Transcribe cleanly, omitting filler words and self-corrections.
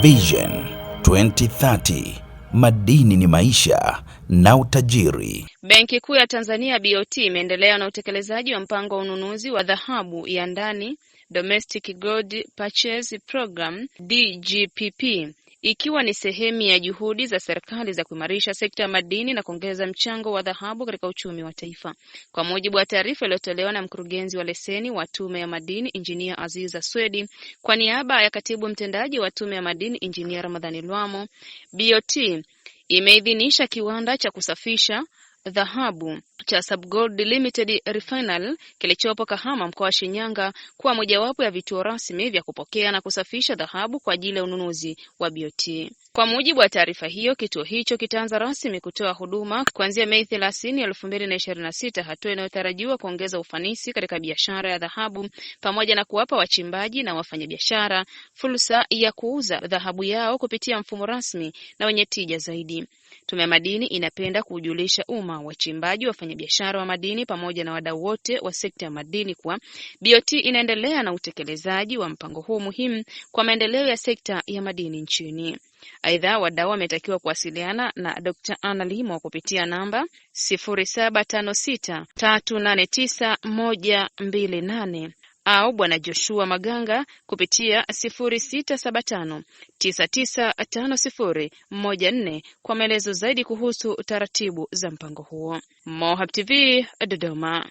Vision 2030, madini ni maisha na utajiri. Benki Kuu ya Tanzania BOT imeendelea na utekelezaji wa mpango wa ununuzi wa dhahabu ya ndani, Domestic Gold Purchase Program DGPP, ikiwa ni sehemu ya juhudi za serikali za kuimarisha sekta ya madini na kuongeza mchango wa dhahabu katika uchumi wa taifa. Kwa mujibu wa taarifa iliyotolewa na mkurugenzi wa leseni wa Tume ya Madini, Injinia Aziza Swedi, kwa niaba ya katibu mtendaji wa Tume ya Madini, Injinia Ramadhani Lwamo, BOT imeidhinisha kiwanda cha kusafisha dhahabu cha Subgold Limited Refinery kilichopo Kahama, mkoa wa Shinyanga, kuwa mojawapo ya vituo rasmi vya kupokea na kusafisha dhahabu kwa ajili ya ununuzi wa BOT. Kwa mujibu wa taarifa hiyo, kituo hicho kitaanza rasmi kutoa huduma kuanzia Mei 30, 2026, hatua inayotarajiwa kuongeza ufanisi katika biashara ya dhahabu pamoja na kuwapa wachimbaji na wafanyabiashara fursa ya kuuza dhahabu yao kupitia mfumo rasmi na wenye tija zaidi. Tume ya Madini inapenda kuujulisha umma, wachimbaji, wafanyabiashara wa madini pamoja na wadau wote wa sekta ya madini kuwa BOT inaendelea na utekelezaji wa mpango huu muhimu kwa maendeleo ya sekta ya madini nchini. Aidha, wadau wametakiwa kuwasiliana na Dr. Anna Limo kupitia namba 0756389128 au Bwana Joshua Maganga kupitia 0675995014 kwa maelezo zaidi kuhusu taratibu za mpango huo. Mohab TV, Dodoma.